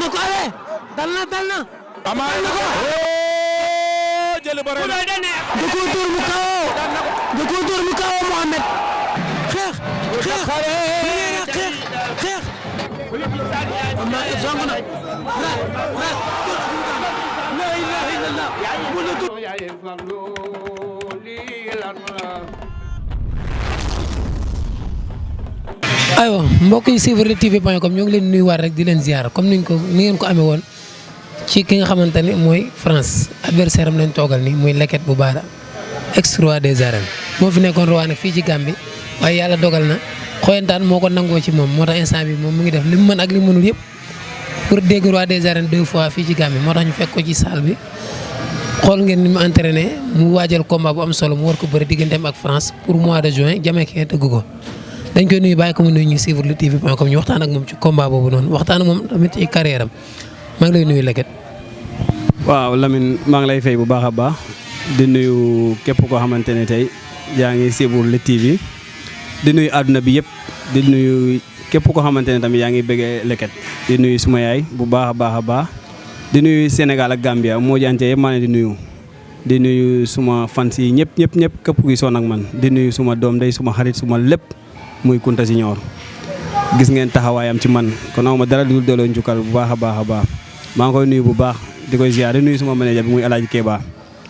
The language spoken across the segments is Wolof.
na ko ale dal na amaay na ko jëli bare na da ko dóor mu kawo Mohamed xeex amma songu na la ilaha illallah aywa mbokk yi suivre luttetv.com ñoo ngi leen nuyuwaat rek di leen ziar comme ni ngeen ko amee woon ci ki nga xamante ni mooy France adversaire am lañ toogal ni muy Leket bu Baara ex-roi des arènes moo fi nekkoon roi nag fii ci Gambie waaye yàlla dogal na xoyantaan moo ko nangoo ci moom moo tax instant bi moom mu ngi def li mu mën ak li mu mënul yëpp pour dégg roi des arènes 2 fois fii ci Gambie moo tax ñu fekk ko ci salle bi xool ngeen ni mu entraîné mu waajal combat bu am solo mu war ko bëri digganteem ak France pour mois de juin Jamaïcain tëgg ko dañ koy nuyu bàyyi ko mu nuyu ñu suivre luttetv.com ñu waxtaan ak moom ci combat boobu noonu waxtaan ak moom tamit ci carrière am maa ngi lay nuyu Leket. waaw Lamine maa ngi lay fay bu baax a baax di nuyu képp koo xamante ne tey yaa ngi suivre Lutte TV di nuyu àdduna bi yëpp di nuyu képp koo xamante ne tamit yaa ngi bëggee Leket di nuyu suma yaay bu baax a baax di nuyu Sénégal ak Gambia moo jante yëpp maa ngi di nuyu suma fans yi ñëpp képp kuy sonn ak man di nuyu suma doom day suma xarit suma lépp muy Kunta Junior gis ngeen taxawaayam ci man kon awma dara dul delloo njukkal bu baax a baax maa ngi koy nuyu bu baax di koy ziar di nuyu suma manager bi muy El Hadj Keba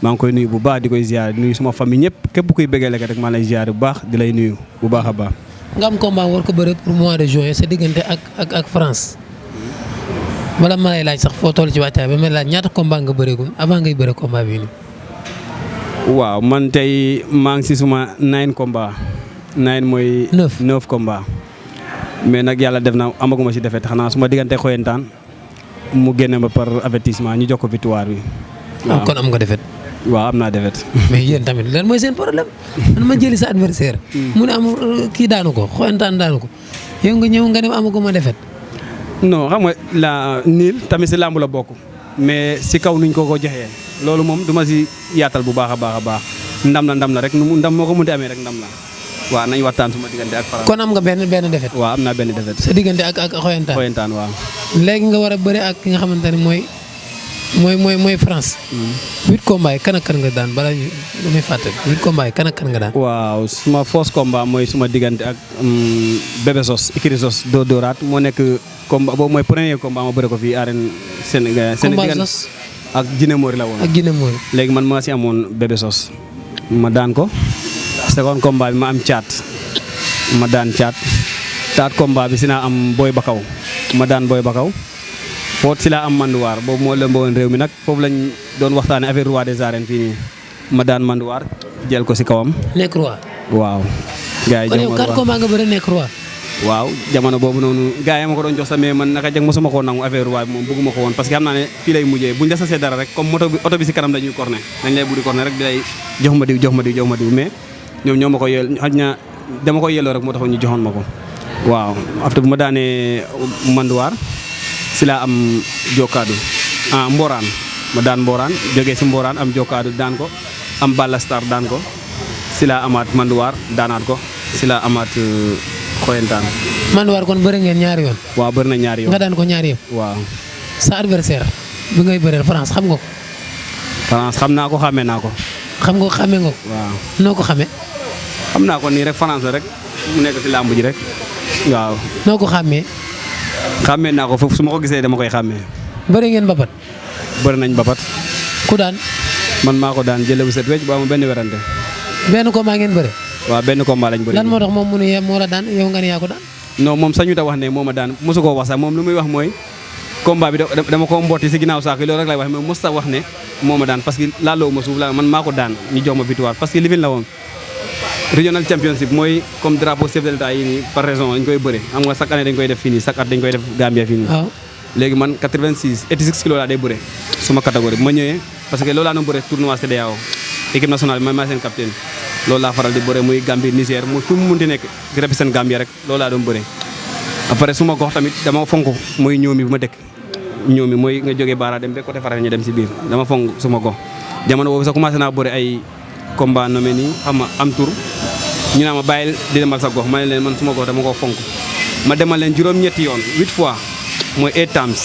maa ngi koy nuyu bu baax di koy ziar di nuyu suma famille ñëpp képp kuy bëggee Leket rek maa lay ziar bu baax di lay nuyu bu baax a baax. nga am combat war ko bëre pour mois de juin sa diggante ak France wala ma lay laaj sax foo toll ci wàccaay ba ma laaj ñaata combat nga bëreegum avant ngay bëre combat bii nii. waaw man tey maa ngi si suma 9 combat 9 mooy. 9 combat mais nag yàlla def na amaguma si defet xanaa suma diggante xoyantaan mu génne ma par avertissement ñu jox ko victoire bi. waaw kon am nga defet. waaw am naa defet. mais yéen tamit lan mooy seen problème man ma jëli sa adversaire mu ne am kii daanu ko xoyantaan daanu ko yow nga ñëw nga ne amaguma defet. non xam nga la niil tamit si làmb la bokk mais si kaw nuñ ko joxee loolu moom du ma si yaatal bu baax a baax ndam la rek ndam moo ko mënti amee rek ndam la. waaw nañ waxtaan suma diggante ak France. kon am nga benn defet. waaw am naa benn defet. sa diggante ak xoyantaan. xoyantaan waaw. léegi nga war a bëri ak ki nga xamante ne mooy France. 8 combats yi kan ak kan nga daan bala ñu damay fàtte 8 combats yi kan ak kan nga daan. waaw suma first combat mooy suma diggante ak Bébé Sos Ikiri Sos Dóoraat moo nekk combat boobu mooy premier combat ma bëri ko fii arène Sénégal. combat Sos ak Guinée Mori la woon. ak Guinée Mori. léegi man maa si amoon Bébé Sos ma daan ko. second combat bi ma am caat ma daan caat combat bi si naa am Boy Bakaw ma daan Boy Bakaw foot si laa am Manduwaar boobu moo lëmboon réew mi nag foofu lañ doon waxtaane affaire roi des arènes fii nii ma daan Manduwaar jël ko si kawam. nekk roi. waaw. gars yi kon yow 4 combat nga bëri nekk roi. waaw jamono boobu noonu gars yi ma ko doon jox sax mais man naka jeg mosuma koo nangu affaire roi bi moom bëgguma ko woon parce que xam naa ne fii lay mujjee buñ la sasee dara rek comme oto bi si kanam dañuy corné dañ lay buddi corné rek di lay jox ma diw mais ñoom ñoo ma ko yel xaj na dama ko yelloo rek moo tax ñu joxoon ma ko waaw after bu ma daanee Manduwaar si laa am Jokkaadu Mboraan ma daan Mboraan jógee si Mboraan am Jokkaadu daan ko am Balla Star daan ko si laa amaat Manduwaar daanaat ko si laa amaat xoyantaan. Manduwaar kon bëri ngeen ñaari yoon. waaw bëri na ñaari yoon nga daan ko ñaari yoon. waaw. sa adversaire bi ngay bëreel France xam nga ko. France xam naa ko xàmmee naa ko. xam nga ko xàmmee nga ko. waaw noo ko xamee. xam naa ko nii rek France la rek mu nekk si làmb ji rek waaw. noo ko xàmmee. xàmmee naa ko foofu su ma ko gisee dama koy xàmmee. bëri ngeen bapat. bëri nañ bapat. ku daan. man maa ko daan jëlee bu set wecc ba amul benn werante. benn combat ngeen bëri. waaw benn combat lañ bëri. lan moo tax moom mu ne moo la daan yow nga ne yaa ko daan. non moom sañu ta wax ne moo ma daan mosu koo wax sax moom lu muy wax mooy combat bi dama ko mbooti si ginnaaw saako loolu rek lay wax mais mos ta wax ne moo ma daan parce que laaloo ma suuf la man maa ko daan ñu jox ma victoire parce que li fi la woon. Regional Championship mooy comme drapeau chef de l'État yi nii par raison dañ koy bëre xam nga chaque année dañ koy def fii nii chaque at dañ koy def Gambia fii nii. waaw léegi man 86 kilos laa day bëre suma catégorie bi ma ñëwee parce que loolu laa doon bëre tournoi CEDEAO équipe nationale bi man maa seen capitaine loolu laa faral di bëre muy Gambie Niger mu fu mu munti nekk di représenter Gambia rek loolu laa doon bëre. après suma gox tamit dama fonk muy ñoomi bu ma dëkk ñoomi mooy nga jógee Baara dem ba côté Farafeñ ñu dem si biir dama fonk suma gox jamono boobu sax commencé naa bëre ay combat nommé nii xam nga am tour ñu naa ma bàyyil di demal sa gox ma ne leen man suma gox dama ko fonk ma demal leen juróom-ñetti yoon 8 fois mooy 8 times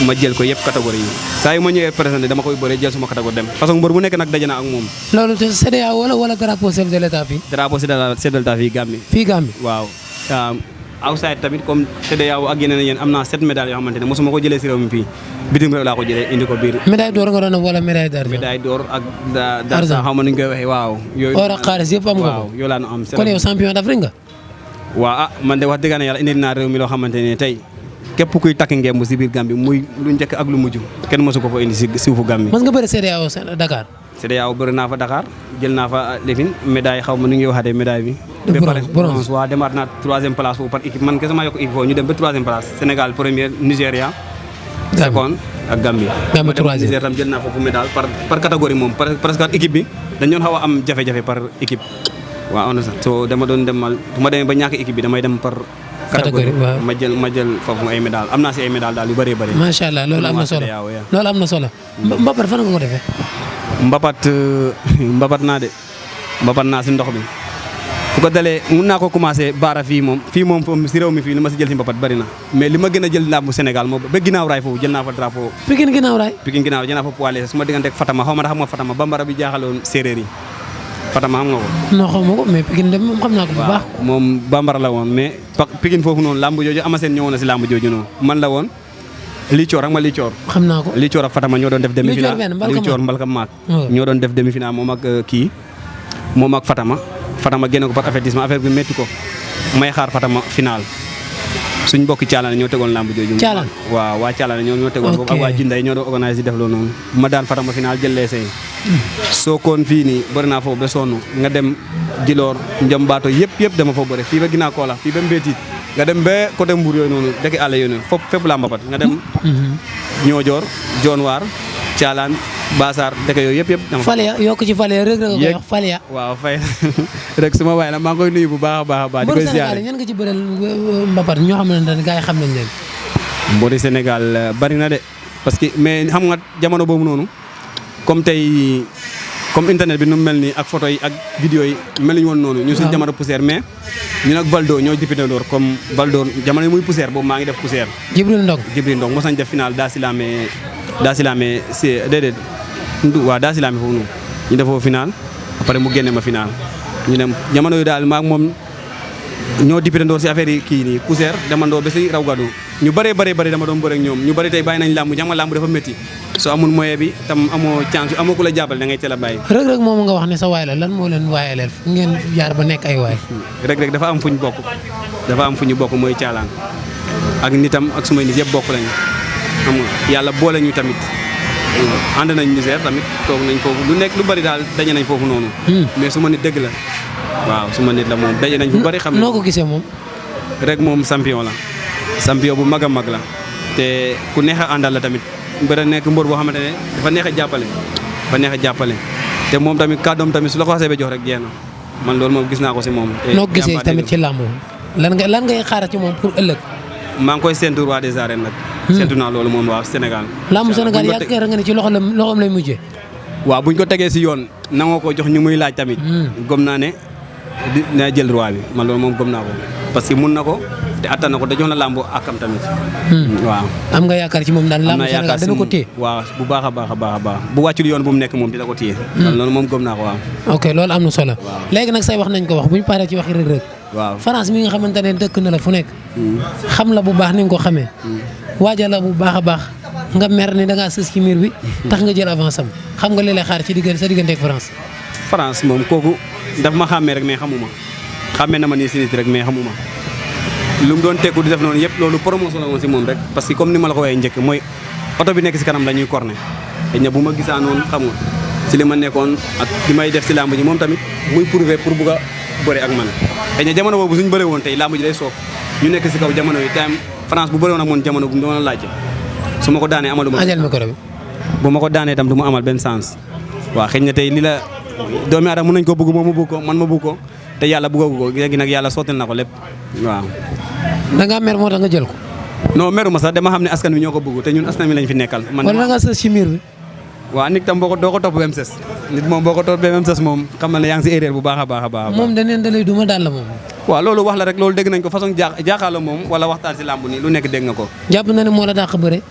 ma jël ko yëpp catégorie yi saa yu ma ñëwee présenté dama koy bëre jël suma catégorie dem façon mbër bu nekk nag daje na ak moom. loolu te CEDEAO wala drapeau chef de l'état fii. drapeau chef de l'état fii Gambie. fii Gambie. waaw. outside tamit comme CEDEAO ak yeneen am naa 7 médailles yoo xamante ne mosuma ko jëlee si réew mi fii bitim réew laa ko jëlee indi ko biir. médaille d'or nga doon am wala médaille d'argent. médaille d'or ak d'argent xaw ma nu ñu koy waxee waaw. yooyu or ak xaalis yëpp am nga ko. waaw yoo laa nu am. kon yow champion d'Afrique nga. waaw man de wax dëgg yàlla indi naa réew mi loo xamante ne tey képp kuy takk ngemb si biir Gambie muy lu njëkk ak lu mujj kenn mosu ko fa indi si suufu Gambie. mos nga bëri CEDEAO Dakar. CEDEAO bëri naa fa Dakar jël naa fa lifin médaille xaw ma nu ñuy waxatee médaille bi. de bronze waaw demaat naa 3e place foofu par équipe man kese maa yokk équipe foofu ñu dem ba 3e place Sénégal première Nigéria. seconde ak Gambie. Gambie 3e Niger tam jël naa foofu médaille par catégorie moom presque équipe bi dañu doon xaw a am jafe-jafe par équipe. waaw on so dama doon demal bu ma demee ba ñàkk équipe bi damay dem par. catégorie waaw ma jël foofu ay médaille am naa si ay médaille daal yu bëree bëri. macha allah loolu am na solo loolu am na solo. Mbapat fan nga ko defee. Mbapat naa de Mbapat naa si ndox bi bu ko dalee mun naa ko commencé baara fii moom si réew mi fii li ma si jël si Mbapat bëri na mais li ma gën a jël làmbu Sénégal moom ba ginnaaw raay foofu jël naa fa drapeau. Pikine ginnaaw raay. Pikine ginnaaw jël naa fa poids léger su ma diggante ak Fatama xaw ma ndax xam nga Fatama bambara bi jaaxaloon séeréer yi Fatama xam nga ko. non xaw ma ko mais Pikine dem moom xam naa ko bu baax. moom bambara la woon mais Pikine foofu noonu làmb jooju ama seen ñëwoon na si làmb jooju noonu man la woon Licoor xam nga Licoor. xam naa ko Licoor ak Fatama ñoo doon def demi-finale. Licoor mbalka maak ñoo doon def demi-finale moom ak Fatama génne ko par avertissement affaire bi métti ko may xaar Fatama final suñ mbokki Thialane ñoo tegoon lamb jooju. Thialane waaw waa Thialane ñoo tegoon boobu ak waa Jinday ñoo doon organisé def loolu noonu ma daan Fatama final jël leesey soo koon fii nii bëri naa foofu ba sonn nga dem Djilor Njom Baato yëpp dama foofu bëri fii ba ginnaaw Koola fii ba Mbétit nga dem ba côté Mbour yooyu noonu dëkk àll yooyu noonu fépp laa mbapat nga dem Ñoojoor Joonwaar Thialane Basaar dëkk yooyu yëpp dama Falia yokk ci Falia rek nga koy wax Falia waaw fay rek suma waay la maa ngi koy nuyu bu baax a baax di koy ziar ñan nga ci bëral mbapat ñoo xam ne gars yi xam nañ leen mbori Sénégal bari na de parce que mais xam nga jamono boobu noonu comme internet bi nu mel nii ak photo yi ak vidéo yi mel ñu woon noonu ñu suñ jamono poussière mais ñun ak Valdo ñoo jipindoor comme Valdo jamono yi muy poussière boobu maa ngi def poussière Jibril Ndong mos nañ def final daa silaamee si déedéet waaw daa silaamee foofu noonu ñu defoo final après mu génne ma final ñu dem jamono yu daal maak moom ñoo dipindoor si affaire yi kii nii poussière demandoo ba si raw gadu ñu bëree dama doon bëre ak ñoom ñu bëri tey bàyyi nañ làmb xam nga làmb dafa métti soo amul moyen bi tam amoo chance amoo ku la jàppale da ngay teel a bàyyi. Reug moom nga wax ne sa waay la lan moo leen waayaleel ngeen jaar ba nekk ay waay. Reug dafa am fu ñu bokk mooy Thialane ak nitam ak sumay nit yëpp bokk lañu xam nga yàlla boole ñu tamit ànd nañ Niger tamit toog nañ foofu lu nekk lu bari daal daje nañ foofu noonu. mais suma nit dëgg la waaw suma nit la moom daje nañ fu bari. xam ne noo ko gisee moom. Reug moom champion la champion bu mag a mag la te ku neex a àndal la tamit. mbër nekk mbër boo xamante ne dafa neex a jàppale te moom tamit kàddoom tamit su la ko xasee ba jox rek jeex na man loolu moom gis naa ko si moom. noo gisee tamit ci làmb lan ngay xaaral ci moom pour ëllëg. maa ngi koy séntu roi des arènes nag. séntu naa loolu moom waa Sénégal. làmb Sénégal yaakaar nga ne ci loxoom lay mujjee. waaw buñ ko tegee si yoon nangoo ko jox ñu muy laaj tamit. gëm naa ne dina jël roi bi man loolu moom gëm naa ko parce que mun na ko. te attan na ko da jox na làmb akam tamit. waaw. am nga yaakaar ci moom daal làmb Sénégal dana ko téye. waaw bu baax a baax bu wàccul yoon bu mu nekk moom dina ko téye. loolu moom gëm naa ko waaw. ok loolu am na solo. léegi nag say wax nañ ko wax bu ñu paree ci waxi Reug Reug. waaw France mi nga xamante ne dëkk na la fu nekk. xam la bu baax ni nga ko xamee. waajal la bu baax a baax nga mer ni da ngaa sës ci miir bi. tax nga jël avance am xam nga li lay xaar ci sa diggante ak France. France moom kooku daf ma xàmmee rek mais xamuma xàmmee na ma nii si nit rek mais xamuma lu mu doon tekku di def noonu yëpp loolu promotion la woon si moom rek parce que comme ni ma la ko waxee njëkk mooy oto bi nekk si kanam la ñuy corné te ña bu ma gisaa noonu xam nga si li ma nekkoon ak li may def si làmb ji moom tamit muy prouver pour bugg a bëre ak man te ña jamono boobu suñu bëre woon tey làmb ji day soof ñu nekk si kaw jamono yi time France bu bëre woon ak moom jamono bu ma la laajte su ma ko daanee amaluma bu ma ko daanee tam du ma amal benn sens waaw xëy na tey li la doomi aadama mën nañ ko bëgg moom ma bëgg ko man ma bëgg ko te yàlla bëggagu ko léegi nag yàlla sottal na ko lépp waaw. da ngaa mer moo tax nga jël ko. non meruma sax dama xam ne askan wi ñoo ko bëgg te ñun askan wi lañ fi nekkal. man wala da ngaa sës ci miir bi. waaw nit tam doo ko topp ba mu sës nit moom boo ko topp ba mu sës moom xam na ne yaa ngi si erreur bu baax a baax a baax. moom da lay duma daal la moom. waaw loolu wax la rek loolu dégg nañ ko façon jaaxaala moom wala waxtaan si làmb nii lu nekk dégg nga ko. jàpp na ne moo la dàq bëre.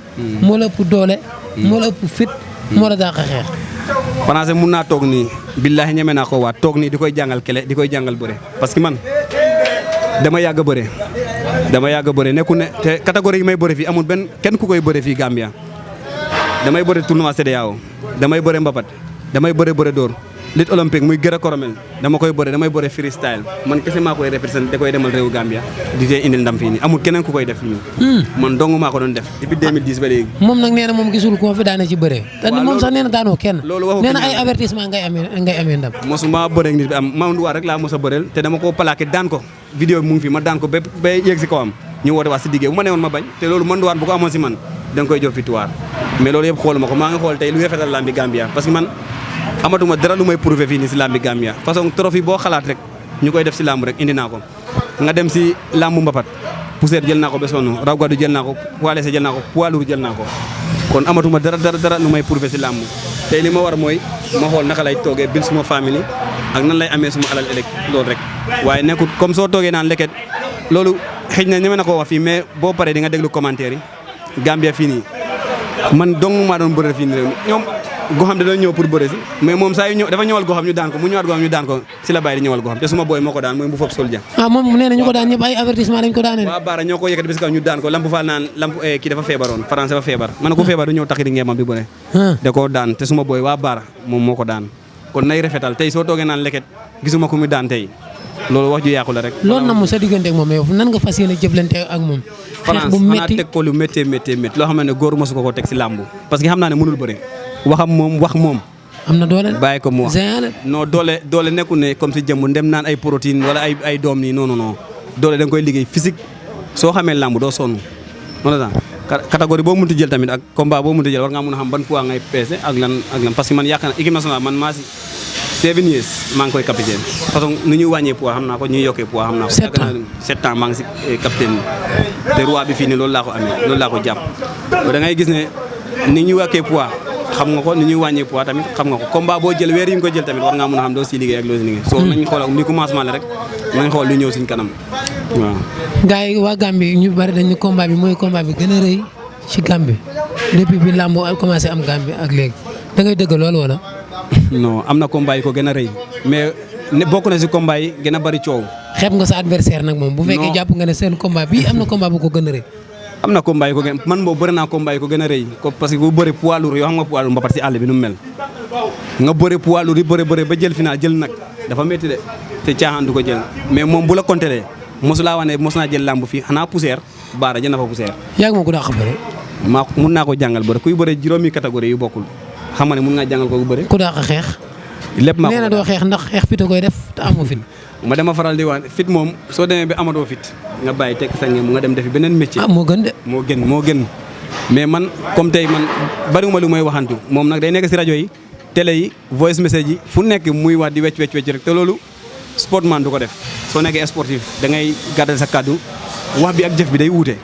moo la ëpp doole. moo la ëpp fit. moo la dàq xeex. Français mun naa toog nii billaahi ñeme naa ko waat toog nii di koy jàngal kele di koy jàngal bëre parce que man dama yàgg a bëre nekku ne te catégorie yi may bëre fii amul benn kenn ku koy bëre fii Gambia damay bëre tournoi CEDEAO damay bëre mbapat damay bëre dóor lutte olympique muy gréco-romaine dama koy bëre damay bëre freestyle man kese maa koy représenté da koy demal réewu Gambia di tey indil ndam fii nii amul keneen ku koy def nii man dong maa ko doon def depuis 2010 ba léegi. moom nag nee na moom gisul ko fi daane ci bëre. te moom sax nee na daanoo kenn. loolu waxu nee na ay avertissement ngay amee ndam. mosuma bëre nit bi am Maodo rek laa mos a bëreel te dama koo plaqué daan ko vidéo bi mu ngi fi ma daan ko ba yegg si kawam ñu woote waa si diggee bu ma newoon ma bañ te loolu man duwaat bu ko amoon si man da nga koy jox victoire mais loolu yëpp xooluma ko maa ngi xool tey lu rafetal lambi Gambia parce que man amatuma dara lu may prouvé fii nii si lambi Gambia façon trophée boo xalaat rek ñu koy def si lamb rek indi naa ko nga dem si lambu mbapat poussière jël naa ko ba sonn raw gàddu jël naa ko poids léger jël naa ko poids lourd jël naa ko kon amatuma dara lu may prouvé si lamb tey li ma war mooy ma xool naka lay toogee bil suma famille ak nan lay amee suma alal ëllëg loolu rek waaye nekkul comme soo toogee naan leket loolu xëy na ñeme na ko wax fii mais boo paree di nga déglu commentaire yi Gambia fii nii man dong maa doon bëre fii nii réew mi ñoom goxam da doon ñëw pour bëre si mais moom saa yu ñëw dafa ñëwal goxam ñu daan ko mu ñëwaat goxam ñu daan ko si la bàyyi di ñëwal goxam te suma booy moo ko daan mooy bu foog Soldia. moom nee na ñu ko daan ñëpp ay avertissement dañ ko daanee. waa Baara ñoo ko yëkkati bis kaw ñu daan ko lamp faal naan lamp kii dafa feebaroon français dafa feebar man na ko feebar du ñëw taxi di ngeemam bi bëre da koo daan te suma booy waa Baara moom moo ko daan kon nay rafetal tey soo toogee naan leket gisuma ko mu daan tey loolu wax ju yàqu la rek. loolu na mu sa diggante ak moom yow nan nga fas yéene jëflante ak moom. France xanaa teg ko lu méttee loo xam ne góor mosu ko teg si làmb parce que xam naa ne mënul bëre waxam moom wax moom. am na doole bàyyi ko mu wax non doole nekkul ne comme si jëmm ndem naan ay protéine wala ay doom nii non doole da nga koy liggéey physique soo xamee làmb doo sonn noonu la catégorie boo mënti jël tamit ak combat boo mënti jël war ngaa mën a xam ban poids ngay peese ak lan parce que man yaakaar naa équipe nationale man maa si 7 years maa ngi koy capitaine façon nu ñuy wàññee poids xam naa ko ñuy yokkee poids xam naa ko 7 ans maa ngi si capitaine te roi bi fii nii loolu laa ko amee loolu laa ko jàpp da ngay gis ne ni ñuy wàkkee poids xam nga ko ni ñuy wàññee poids tamit xam nga ko combat boo jël weer yi nga ko jël tamit war ngaa mën a xam doo si liggéey ak loo si liggéey soo nañ xool ak ni commencement la rek nañ xool lu ñëw suñ kanam waaw gars yi waa Gambie ñu bari dañ ne combat bi mooy combat bi gën a rëy ci Gambie depuis bi làmb commencé am Gambie ak léegi da ngay dëgg loolu wala non am na combat yi ko gën a rëy mais ne bokk na si combat yi gën a bari coow xeeb nga sa adversaire nag moom bu fekkee jàpp nga ne seen combat bii am na combat bu ko gën a rëy am na combat yi ko gën man boobu bëri naa combat yi ko gën a rëy parce que bu bëri poids lourd yoo xam nga poids lourd mbapat si àll bi nu mu mel nga bëri poids lourd yi bëri ba jël final jël nag dafa métti de te caaxaan du ko jël mais moom bu la compter mosulaa wane mos naa jël làmb fii xanaa poussière Baara jël na fa poussière yaa ngi ma ko dàq bëre mun naa ko jàngal bëri kuy bëri juróomi catégorie yu bokkul xam nga ne mun ngaa jàngal ko bu bëri ku dàq xeex lépp maa ko nee na doo xeex ndax xeex fit a koy def te amoo fit ma dama faral di wax fit moom soo demee ba amatoo fit nga bàyyi tekk sa ngeen mu nga dem defi beneen métier moo gën de moo gën mais man comme tey man bariwuma lu may waxantu moom nag day nekk si rajo yi télé yi voice message yi fu nekk muy wax di wecc rek te loolu sportman du ko def soo nekkee sportif da ngay gàddal sa kàddu wax bi ak jëf bi day wuute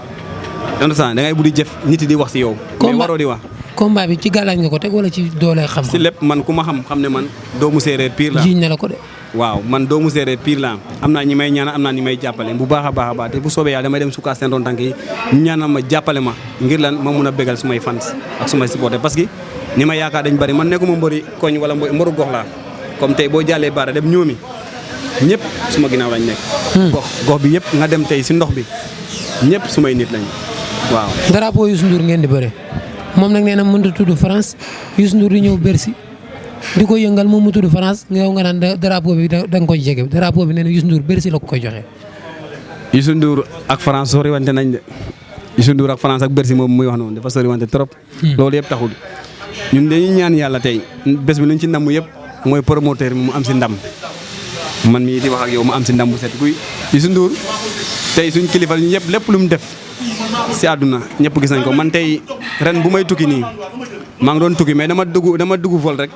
da ngay buddi jëf nit yi di wax si yow mais waroo di wax combat bi ci gàllaaj nga ko teg wala ci doole xam si lépp man ku ma xam ne man doomu séeréer pire la jiiñ na la ko de waaw man doomu séeréer pire la am naa ñi may ñaanal am naa ñi may jàppale bu baax a baax te bu soobee yàlla damay dem sukkaas seen ron tànk yi ñaanal ma jàppale ma ngir lan ma mun a bégal sumay fans ak sumay supporter parce que ñi ma yaakaar dañ bari man nekkuma mbëri koñ wala mbëru gox laa comme tey boo jàllee Baara dem ñoomi ñëpp suma ginnaaw lañ nekk gox bi yëpp nga dem tey si ndox bi ñëpp sumay nit lañ waaw drapeau Youssou Ndour ngeen di bëre moom nag nee na mënut a tudd France Youssou Ndour di ñëw Bercy di ko yëngal moom mu tudd France yow nga naan drapeau bi da nga koy jege drapeau bi nee na Youssou Ndour Bercy la ko koy joxe. Youssou Ndour ak France soriwante nañ de Youssou Ndour ak France ak Bercy moom muy wax noonu dafa soriwante trop. loolu yëpp taxul ñun dañuy ñaan yàlla tey bés bi luñ ci ndam yëpp mooy promoteur bi mu am si ndam man mii di wax ak yow mu am si ndam bu set guy. Youssou Ndour tey suñ kilifa ñu yëpp lépp lu mu def si àdduna ñëpp gis nañ ko man tey ren bu may tukki nii maa ngi doon tukki mais dama dugg vol rek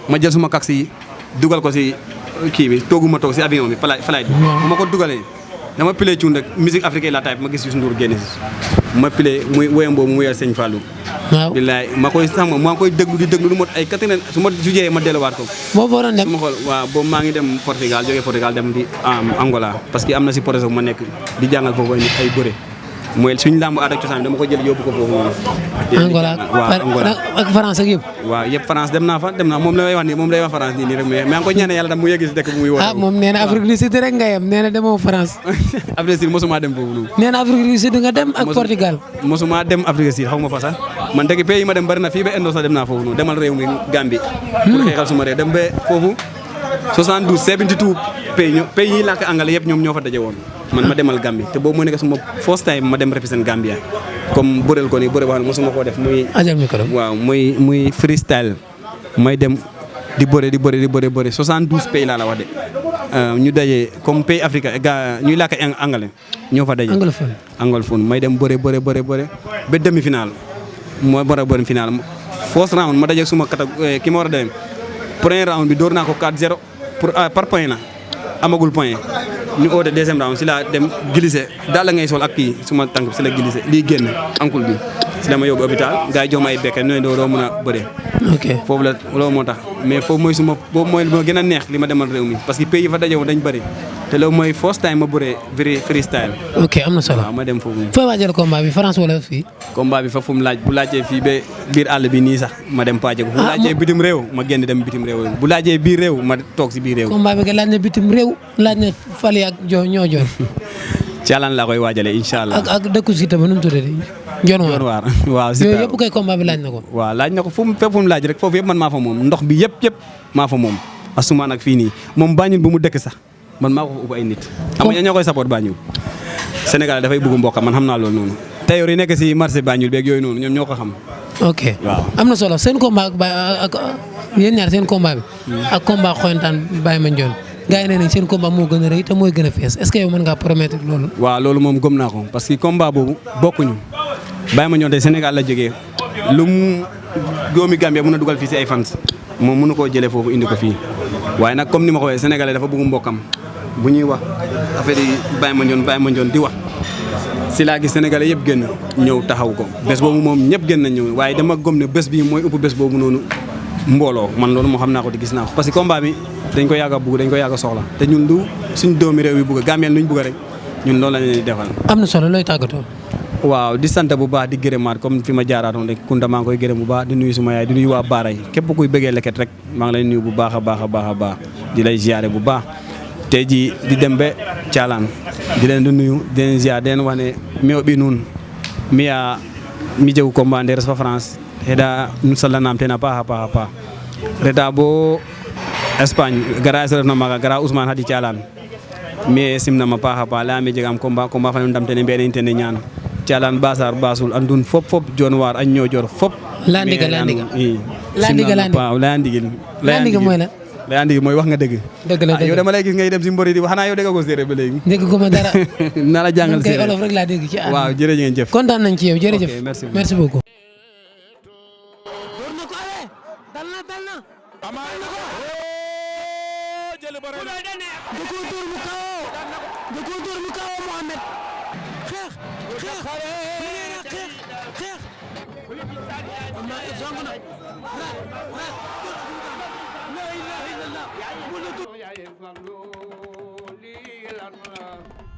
ma jël suma taxi yi dugal ko si kii bi tooguma toog si avion bi flight bi bu ma ko dugalee dama play tune rek musique africaine la type ma gis Youssou Ndour génn si ma play muy woyam boobu mu wéyal Sëñ Fallou. waaw billaay ma koy sax maa koy déglu di déglu lu mot ay 80 su ma jugee ma delluwaat ko. boo waroon dem su ma xool waaw boobu maa ngi dem Portugal jógee Portugal dem di Angola parce que am na si projet bu ma nekk di jàngal foofu ay bëre mooy suñu làmb aada ak cosaan dama ko jël yóbbu ko foofu noonu. Angola ak France ak yëpp. waaw yëpp France dem naa moom la may wax nii moom lay wax France nii rek mais maa ngi ko ñaanal yàlla tam mu yegg si dëkk bu muy woote. moom nee na Afrique du Sud rek nga yem nee na demoo France. Afrique du Sud mosuma dem foofu noonu. nee na Afrique du Sud nga dem ak Portugal. mosuma dem Afrique du Sud xaw ma fa sax man dëgg pays yi ma dem bari na fii ba Indo sax dem naa foofu noonu demal réew mi Gambie. pour xeexal suma réew dem ba foofu 72 72 pays yi làkk anglais yëpp ñoom ñoo fa daje woon. man ma demal Gambie te boobu moo nekk suma first time ma dem represent Gambia comme bëreel ko nii bëre boo xam ne mosuma koo def muy. ajal micro waaw muy freestyle may dem di bëre 72 pays laa la wax de ñu daje comme pays Afrique ñuy làkk anglais ñoo fa daje. anglophone may dem bëre ba demi final mooy bëre final first round ma daje suma ki ma war a dem premier round bi door naa ko 4-0 par point na amagul point. ñu oote deuxième round si la dem glissé daal la ngay sol ak kii suma tànk si la glissé lii génn ankul bi si la ma yóbbu hôpital gars yi jox ma ay bekk ne doo mën a bëree. ok foofu la loolu moo tax mais foofu mooy boobu mooy li ma gën a neex li ma demal réew mi parce que pays yi fa daje woon dañ bëri te loolu mooy first time ma bëree freestyle. ok am na solo waaw ma dem foofu. fooy waajal combat bi France wala fii. combat bi fa fu mu laaj bu laajee fii ba biir àll bi nii sax ma dem pàcce ko. bu laajee bitim réew ma génn dem bitim réew bu laajee biir réew ma toog si biir réew. combat bi nga laaj na bitim réew laaj na Fally ak ñoo joor. Caalaan laa koy waajalee incha allah. ak dëkku si tamit nu mu tuddati. Jonwaar waaw si yooyu yëpp koy combat bi laaj na ko. waaw laaj na ko fu mu laaj rek foofu yëpp man maa fa moom ndox bi yëpp maa fa moom asuma nag fii nii moom Banjul bu mu dëkk sax man maa ko fa ubbi ay nit. xam nga ñoo koy support Banjul Sénégal dafay bëgg mbokk man xam naa loolu noonu tailleur yi nekk si marché Banjul beeg yooyu noonu ñoom ñoo ko xam. ok waaw am na solo seen combat ak yéen ñaar seen combat bi. ak combat xoyantaan Baye Mandione gars yi nee nañ seen combat moo gën a rëy te mooy gën a fees est-ce que yow mën ngaa promettre loolu. waaw loolu moom gëm naa ko parce que combat boobu bokkuñu Baye Mandione tey Sénégal la jógee lu mu doomi Gambie mën a dugal fii si ay fans moom mënu koo jëlee foofu indi ko fii waaye nag comme ni ma ko waxee sénégalais dafa bëgg mbokkam bu ñuy wax affaire yi Baye Mandione di wax si laa gis sénégalais yëpp génn ñëw taxaw ko bés boobu moom ñëpp génn nañ ñëw waaye dama gëm ne bés bi mooy ëpp bés boobu noonu mbooloo man loolu moo xam naa ko di gis naa ko parce que combat bi dañ ko yàgg a bugg dañ ko yàgg a soxla te ñun du suñ doomi réew yi bugg Gambien luñ bugg rek ñun loolu la leen di defal. am na solo looy tàggatoo. waaw di sant bu baax di gërëmaat comme fi ma jaaraatoon rek Kounda maa ngi koy gërëm bu baax di nuyu suma yaay di nuyu waa Baaray képp kuy bëggee Leket rek maa ngi lay nuyu bu baax a baax di lay ziare bu baax tey jii di dem ba Caalaan di leen di nuyu di leen ziar di leen wax ne meew bi nun mi jegu combat nderes fa France heda nu sallanam ten a paax a paax reta bo Espagne gara es refna maaga gara Ousmane Hadi Caalaan mi simnama paax a paax layame jegam combat fa no ndam tene mbene in tene ñaan Caalaan Basar Basul andun fop Dionewar a Niodior fop laya ndiga waaw laya ndigil mooy la laya ndigil mooy wax nga dëgg yow dama lay gis ngay dem si mbori di xanaa yow dégg ko séeréer ba léegi dégg ko ma dara naa la jàngal man kay olof rek laa dégg ci àll waaw jërëjëf ngeen jëf kontaan nañ ci yow jërëjëf merci beaucoup La